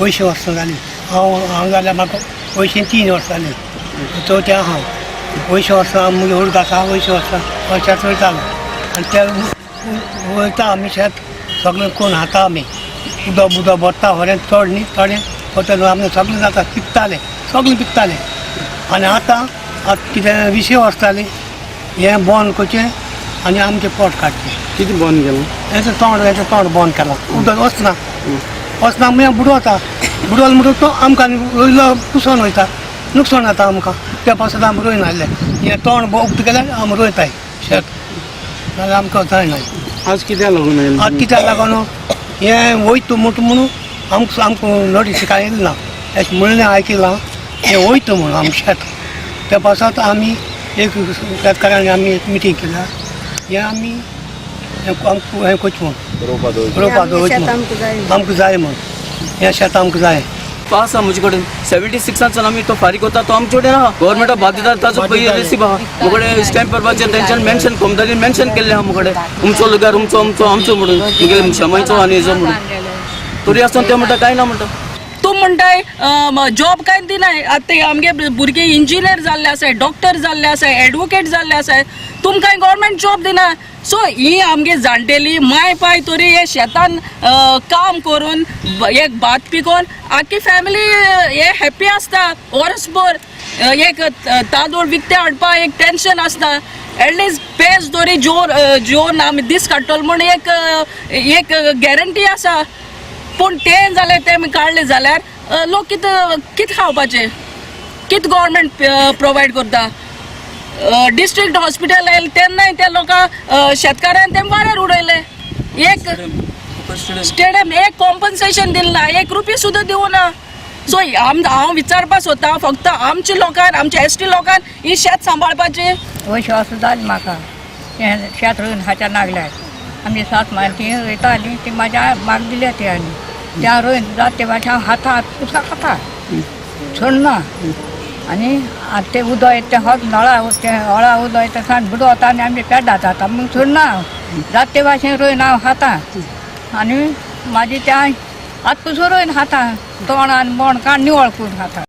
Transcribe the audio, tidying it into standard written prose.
अंयशीं वर्सां जालीं. हांव हांव जाल्यार म्हाका 83 वर्सां जालीं. चवथ्या हांव 80 वर्सां मुगे उर्ग आसा. 80 वर्सां वर्सां वयतालो आनी ते वयता आमी शेत सगळें कोण खाता आमी उदक बुदक भरता होरें चड न्ही थोडें वता आमी सगळें जाता पिकतालें सगळें पिकतालें. आनी आतां आतां कितें 20 वर्सां जालीं हें बंद करचें आनी आमचें पोट काडचें. कितें बंद केलां? हें तोंड हें तोंड बंद केलां. उदक वचना वचना मागीर बुडवता बुडवल म्हणटकच तो आमकां रोयलो कुसोन वयता नुकसाण जाता आमकां. त्या पासत आमी रोयना आसले हें तोंड उक्तें केल्यार आमी रोयताय शेत नाल्यार आमकां जायना. आज कित्याक लागून आयलें? आज कित्याक लागून हें वयता म्हणटा म्हणून आमकां आमकां नोटीस कांय येयलें ना अशें म्हणलें आयकिलां हें वयता म्हणून आमचें शेत. त्या पासत आमी एक शेतकारांनी आमी एक मिटींग केल्या हें आमी आमकां हें करचें म्हणून रोवपा दवरचें म्हणून आमकां जाय म्हणून हें शेत आमकां जाय. पास आहा म्हजे कडेन 76 आनी आमी तो फारीक करता तो आमचे कडेन आहा. गव्हर्मेंटा बाध्यता ताजो पयली रिसीव आहा मुकडे स्टॅम्प पेपराचेर तेंच्यान मेन्शन कोमदारीन मेन्शन केल्लें आहा मुकडे उमचो लुगार उमचो आमचो आमचो म्हणून मुगेले शेमायचो आनी हेजो म्हणून तरी आसतना ते म्हणटा कांय ना म्हणटा. तूं म्हणटाय जॉब कांय दिनाय. आतां ते आमगे भुरगे इंजिनियर जाल्ले आसाय, डॉक्टर जाल्ले आसाय, एडवोकेट जाल्ले आसाय, तुमकां गव्हर्मेंट जॉब दिना. सो ही आमगे जाणटेली माय पाय तरी हे शेतान काम करून एक भात पिकोवन आख्खी फॅमिली हे हॅप्पी आसता वर्सभर. एक तांदूळ विकते हाडपा एक टेन्शन आसता. एटलिस्ट पेज तरी जोर जेवन आमी दीस काडटलो म्हूण एक एक गॅरंटी आसा. पूण तें जाल्यार तें आमी काडलें जाल्यार लोक कितें कितें खावपाचें? कितें गव्हर्मेंट प्रोवायड करता? डिस्ट्रिक्ट हॉस्पिटल आयलें तेन्नाय त्या लोकांक शेतकारान तें वाऱ्यार उडयलें. एक स्टेडियम एक कॉम्पन्सेशन दिलें ना, एक रुपया सुद्दां दिवना. सो हांव विचारपा सोदता फक्त आमच्या लोकांक आमच्या एस टी लोकांक ही शेत सांबाळपाचें. 80 वर्सां जालीं म्हाका हें शेत रोवन खाच्या नागल्यार. आमची सास मागीर ती रोयताली ती म्हाज्या म्हाका दिल्या ती आनी त्या रोवन जाता ते भाशेन हांव खाता पुसा खाता सोडना. आनी आतां तें उदक येता तें हत नळा तें हळा उदक येता तें बुडवता आनी आमचे पेड्डा जाता म्हूण सोडना हांव. जाता ते भाशेन रोवन हांव खाता आनी म्हाजी तें आतां पुसून रोवन खाता तोंड आनी बोंड काड निवळ करून खाता.